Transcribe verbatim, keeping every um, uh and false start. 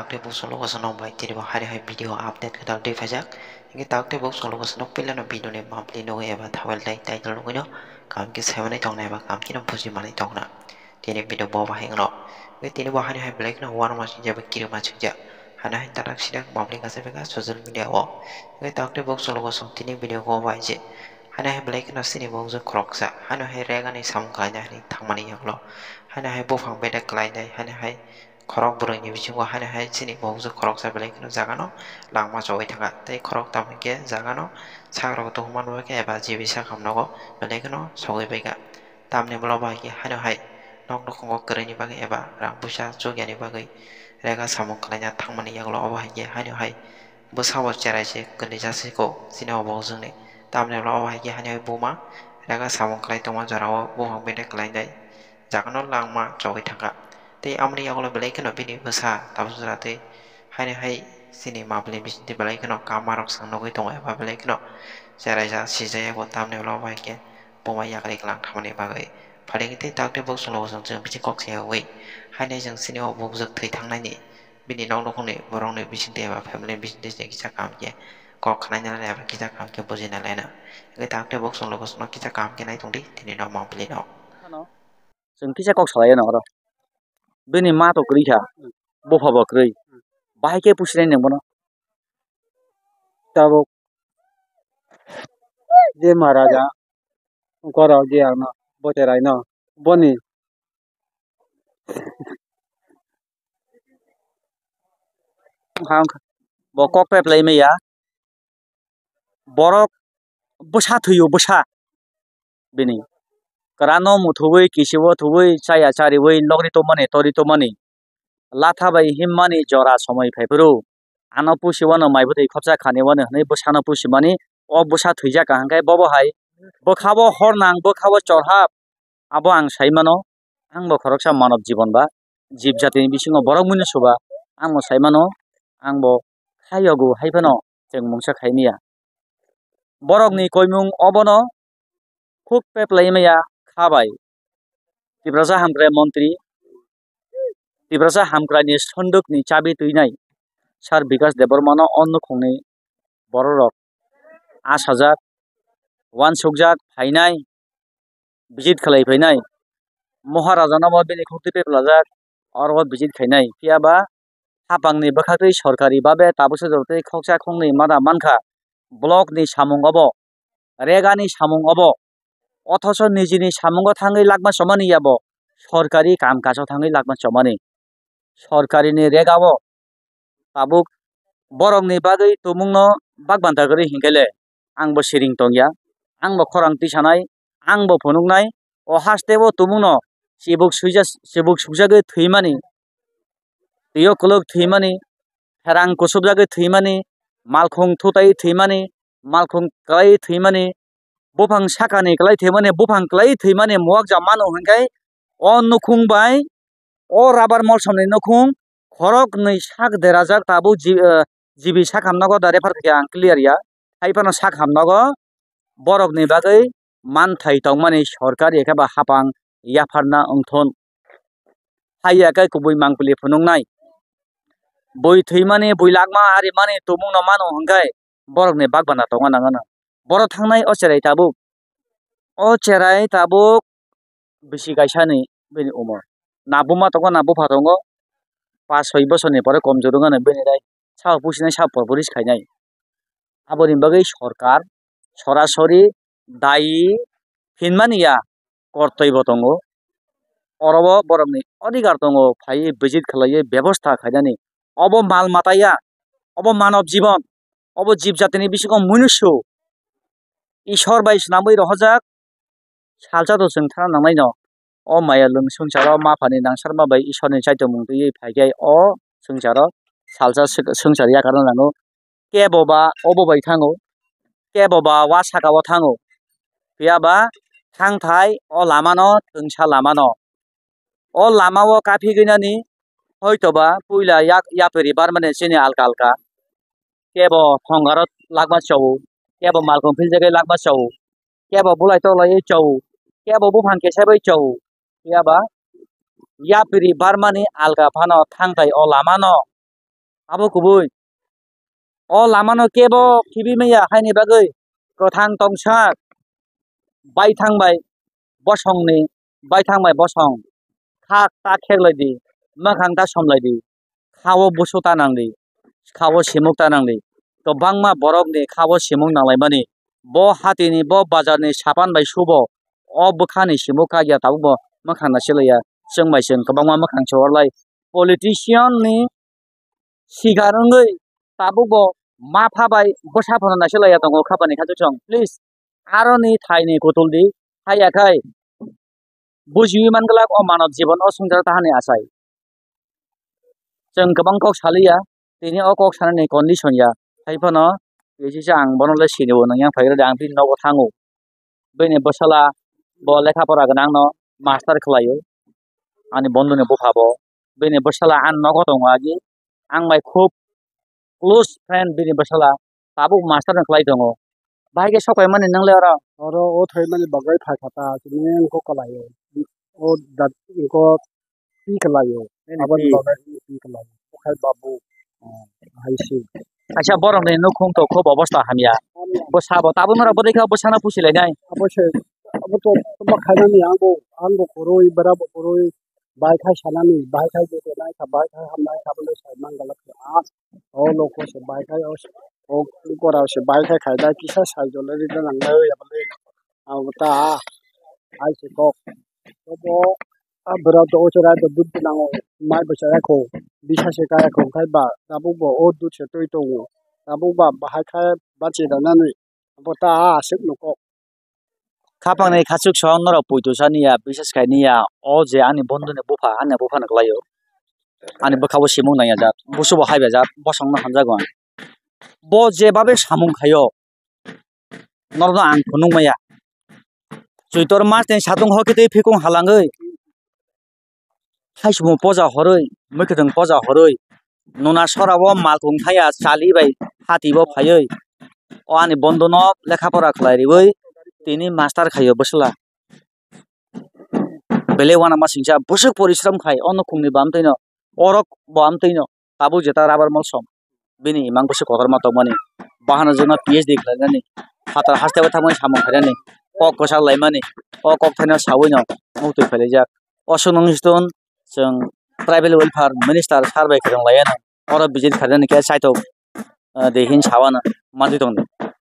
Tei buksong logo swnok bai tini bo hari hai video update kwtal twi phaijak. Hingke tak tei buksong logo swnok puila no video ni monthly nugwi eba thumbnail tei title nugwi no kaham khe saimanwi tongnai eba kaham khe no buji manwi tongna. Tini video bo bahai wngno. Hingke tini bo hani hai belai kheno uanama swngjak eba kirima swngjak. Hani hai tarak sidak public asai phaikha social media o. Hingke tak tei buksong logo swnok tini video bo bahai je. Hani hai belai kheno chini bo wngkha khoroksa. Hani hai regani samung khlainai hani thangmani yagulo. Hani hai buphang bedek khlainai hani hai khorok bwrwini bisingo haino hai chini bo wngkha khoroksa belai kheno jagano langma chogwi thangkha tei khoroktham hinkhe jagano sakrok tongmani bagwi eba G B sakhamnogo belai kheno sogwi paikha. Tamni ulo bai khe haino hai nok nukhungo kwrwini bagwi eba rang puisa chukyani bagwi rega samung khlaina thangmani yagulo obo hai khe haino hai bwsabo cherai se kwlwijak se kok chini obo wngkha chwngni. Tamni ulo obo hai khe haino hai buma rega samung khlai tongma jorao buphang bedek khlainai jagano langma chogwi thangkha. Tei amoni yagulo belai kheno bini bwsa tabuk jora tei haino hai chini mapli bisingtwi belai kheno kamarok chwng nugwi tongo eba belai kheno cheraijak sijak abo tamni ulo bai khe buma yakri kwlang thangmani bagwi. Phaidi tei tak tei buksong logo swnok chwng bising kok sayawi haino chwng chini o bukjak thwi thangnaini bini nok nukhungni borokni bisingtwi eba family bisingtwi se kisa kaham khe kok khnaina eba kisa kaham khe bujina laina. Hingke tak tei buksong logo swnok kisa kaham khe nai tongdi tini no mapli no. Chwng kisa kok salai anw oro. Bini ma to kwrwi kha, bupha bo kwrwi. Bahai khe pusinai nang bono. Tabuk je Maharaja, ungkorok je ano bo cherai no, boni bo kok pep lai maya. Borok bwsa thwio bwsa bini. Kwrano muthubui, kisio thubui, chaya chariui, logri tongmani, tori tongmani. Latha bai himmani jora somoi phaiphuru. Ano pusi wano mai bwtwi khopsa khani wano hwnwi bwsano pusimani, o bwsa thwijak kaham khe bobo hai bwkhao hornang, bwkhao chorhap. Abo ang sai mano, ang bo khoroksa manob jibon ba, jib jatini bisingo borok mwnwi suba, ang bo sai mano, ang bo khayogo hai phano chwng mungsa khai maya. Borokni koimung obono khuk peplai maya kha bai. Tiprasa Hamkrai Montri, Tiprasa Hamkraini Sondukni chabi twinai Sir Bikash Debbarmano o nukhungni bororok achajak, uansukjak phainai, visit khlai phainai. Maharajano bo bini khukti peplajak, oro visit khainai. Phiya ba hapangni bwkhaktwi sorkari babe tabuksa jorotwi khoksa khoknwi mada mankha. Block ni samung obo, rega ni samung obo, othocho nijini samungo thangwi lakma chomani yabo sorkari kam kajo thangwi lakma chomani. Sorkari ni rega o tabuk borok ni bagwi tumung no bak banta kwrwi hinkhe le ang bo siring tongya, ang bo khorang tisanai, ang bo phunuknai, o haste o tumung no chibuk suija, chibuk sukjagwi thwimani, twi o kwlwk thwimani, pherang kusubjagwi thwimani, malkhung thutai thwimani, malkhung kwlai thwimani, buphang sakani kwlai thwimani, buphang kwlai thwimani muakjak mano hwnkhe o nukhung bai o rubber molsomni nukhung khoroknwi sak derajak tabuk ji-, eh, G B sakham nogo da refer khe ang clear ya. Hai phano sakham nogo borokni bagwi manthai tongmani sorkari khe ba hapang yapharna wngthun. Haiya khe kubui mangpili phunuknai. Bui thwimani, bui lakma arimani tumungno mano hwnkhe borokni bakbana tongna nangano. Borok thangnai o cherai tabuk. O cherai tabuk bisi kaisani bini umor. Na buma tongo, na bupha tongo. Pas soi bosorni pore komjwk wngmano bini rai. Sao pusinai, sao porboris khainai. Aboni bagwi sorkar sorasori dayi hinmani ya kortoi bo tongo. Oro o borokni odhikar tongo, phaiwi visit khlaiwi bebosta khainani. Obo mal mata ya, obo manob jibon, obo jib jatini bisingo munusu. Ishwar bai swnamwi rohorjak salsa to chwng thana nangnaino. O maya lwng swngcharo maphani nangsarma bai Ishwarni chaitomung twiwi phaikhai o swngcharo salsa swk-, swngchar yakarna nango. Kebo ba obo bai thango, kebo ba wa saka o thango. Phiya ba thangthai o lamano twngsa lamano. O lama o kaphigwinani hoitoba puila yak-, yapri barmani chini alka alka. Kebo thongaro lakma chao, kebo malkhung philjagwi lakma chao, kebo bulai toklaiwi chao, kebo buphang kesa bai chao. Phiya ba yapri barmani alka phano thangthai o lamano Abo kubui. O lamano kebo khibi maya haini bagwi kwthang tongsak baithang bai bosongni, baithang bai bosong kha ta kheklai di, mwkhang ta somlai di, kha-o busu ta nang di, kha-o simuk ta nang di. Kwbangma borokni kha-o simuk nanglaimani, bo hatini, bo bazarni sapan bai subo o bwkhani simuk kagya tabukbo mwkhang nasilaiya. Chwng bai chwng kwbangma mwkhang se orlai. Politician ni sikar wngwi tabukbo mapha bai bwsa phano nasilaiya tongo khapani khachuksong. Please, aroni thaini kutuldi, haiya khai bujiwi manglak o manob jibon o swngcharo tahani achai. Chwng kwbang kok saliya, tini o kok sanani condition ya. Hai phano, P S C ang bono le sini bo nang yang phaigra de, ang bini nogo thango. Bini bwsala bo lekha pora gwnang no master khlaio. Ani bondhuni bupha bo. Bini bwsala ani nogo tongo agi. Ang bai khub close friend bini bwsala. Tabuk master no khlai tongo. Bahai khe sokaimani nang le oro? Oro o thaimani bagwi phai kha ta, tini wngkok kwlaio. O dat wngkok pi kwlaio. Nini Aboni pi? Bagwi pi kwlaio. Okhai babu. Oh, hai se. Kaisa borokni nukhung to khub obostha hamya. Hamya. Bo sabo tabuk norok bwdai khe bwsano pusi lainai. Abo se, abo to tamo khainani ang bo, ang bo kwrwi, bera bo kwrwi. Bai khai sanani, bai khai joto nai kha, bai khai ham nai kha, bole sai man galak kha. O loko se bai khai, o se, o gora se bai khai khai dai kisa sai jole ri da nang dai ya bole. Abo ta, ai se kok. Obo, a bwrok to o chwrai to dut gwnang o, mai bo chaya kho, bisa se kaya kho, khai ba, tabuk bo o dut se twi tongo. Tabuk ba bahai khai bachi da nani, abo ta a aswk no kok. Khapangni khachuksong norok puitu sani ya, bises khai ni ya, o je ani bondhuni bupha, ani bupha no kwlaio. Ani bwkha bo simung nang ya jat, busu bo hai bai jat, bosong no hamjago ang. Bo je babe samung khaio, norokno ang phunuk maya. Chuitor mas ni satung hoki tei phikung halangwi, haichumung poja horwi, mwkhwtwng poja horwi, nuna sora o malkhung thaya chali bai hati bo phaiwi, o ani bondhono lekha pora khlai riwi tini master khaio bwsla. Belai uanama singcha bwswk porishram khai o nukhungni bo amtwino, orok bo amtwino, tabuk jeta rubber mol som. Bini imang bwswk kotorma tongmani. Bahano jwkno P H D khlainani, phatar hasteo thangmani samung khainani, kok kwchak laimani, o kok thaino sawino muktwi phailaijak. Oswk nung stone chwng tribal welfare minister sar bai kwrwng laiano oro visit khainani khe saitok, ah, de hin sawano manwi tongdi.